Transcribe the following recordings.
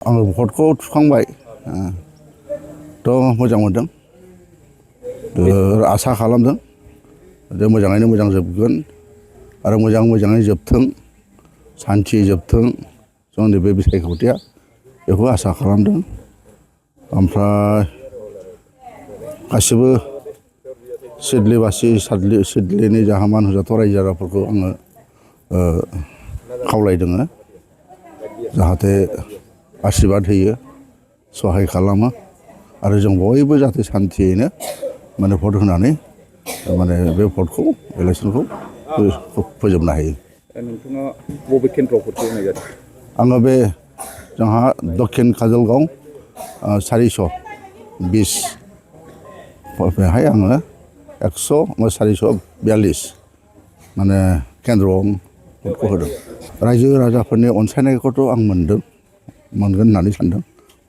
आङो भटखौ थुखांबाय थ' मोजां मोनदों आसा खालामदों जे मोजाङैनो मोजां जोबगोन आरो मोजाङै जोबथों सान्थियै जोबथों जोंनि बे बिसायख'थिया बेखौ आसा खालामदों ओमफ्राय गासिबो सिदलिबासि सिदलिनि जाहामान होजाथाव रायजो राजाफोरखौ आङो खावलायदों जाहाथे आशीर्बाद होयो सहाय खालामो आरो जों बयबो जाहाथे सान्थियैनो माने भट होनानै माने बे भटखौ इलेक्सनखौ फोजोबनो हायो। नोंथाङा बबे केन्द्रआव भटखौ होनाय जादों? आङो बे जोंहा दक्षिण काजलगाव 420 बेहाय आङो 442 माने केन्द्रआव भटखौ होदों। रायजो राजाफोरनि अनसायनायखौथ' आं मोनगोन होननानै सानदों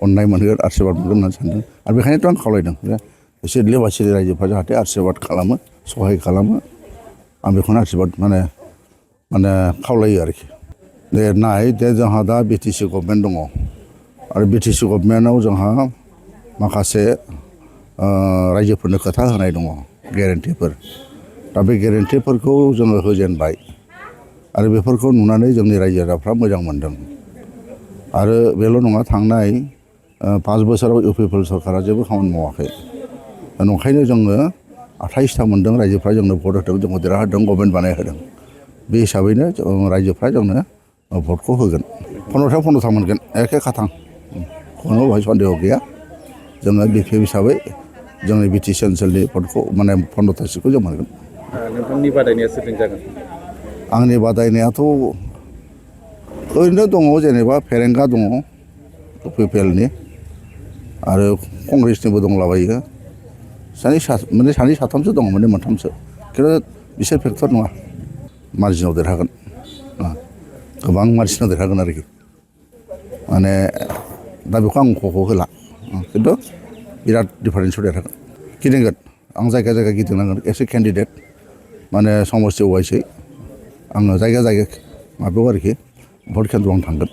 अननाय मोनगोन आशीर्बाद मोनगोन होननानै सानदों आरो बेखायनोथ' आं खावलायदों जे सिदलिबासिनि रायजोफ्रा जाहाथे आशीर्बाद खालामो सहाय खालामो आं बेखौनो आशीर्बाद माने खावलायो आरोखि दे जोंहा दा बिटिसि गभर्नमेन्ट दङ आरो बिटिसि गभर्नमेन्टआव जोंहा माखासे रायजोफोरनो खोथा होनाय दङ गेरेन्टिफोर दा बे गेरेन्टिफोरखौ जोङो होजेनबाय आरो बेफोरखौ नुनानै जोंनि रायजो राजाफ्रा मोजां मोनदों आरो बेल' नङा थांनाय 5 बोसोराव इउपिपिएल सरकारा जेबो खामानि मावाखै नंखायनो जोङो 28था मोनदों रायजोफ्रा जोंनो भट होदों जोंखौ देरहाहोदों गभर्नमेन्ट बानायहोदों बे हिसाबैनो रायजोफ्रा जोंनो भटखौ होगोन 15था मोनगोन एखे खाथां खुनु बेवहाय सन्देह गैया जोङो बिपिएफ हिसाबै जोंनि बिटिसि ओनसोलनि भटखौ माने 15था सिटखौ जों मोनगोन। नोंथांनि बादायनाया सोरजों जागोन? आंनि बादायनायाथ' ओरैनो दङ जेनेबा फेरेंगा दङ इउपिपिएलनि आरो कंग्रेसनिबो दंलाबायो सानै साथामसो दङ मोनथामसो खिन्थु बिसोर फेक्टर नङा मार्जिनाव देरहागोन गोबां मार्जिनाव देरहागोन आरोखि माने दा बेखौ आं ख'खौ होला खिन्थु बिराद डिफारेन्सआव देरहागोन गिदिंगोन आं जायगा गिदिंनांगोन एसे केन्डिडेट माने समस्ति वाइसै आङो जायगा माबायाव आरोखि भट केन्द्रआव आं थांगोन।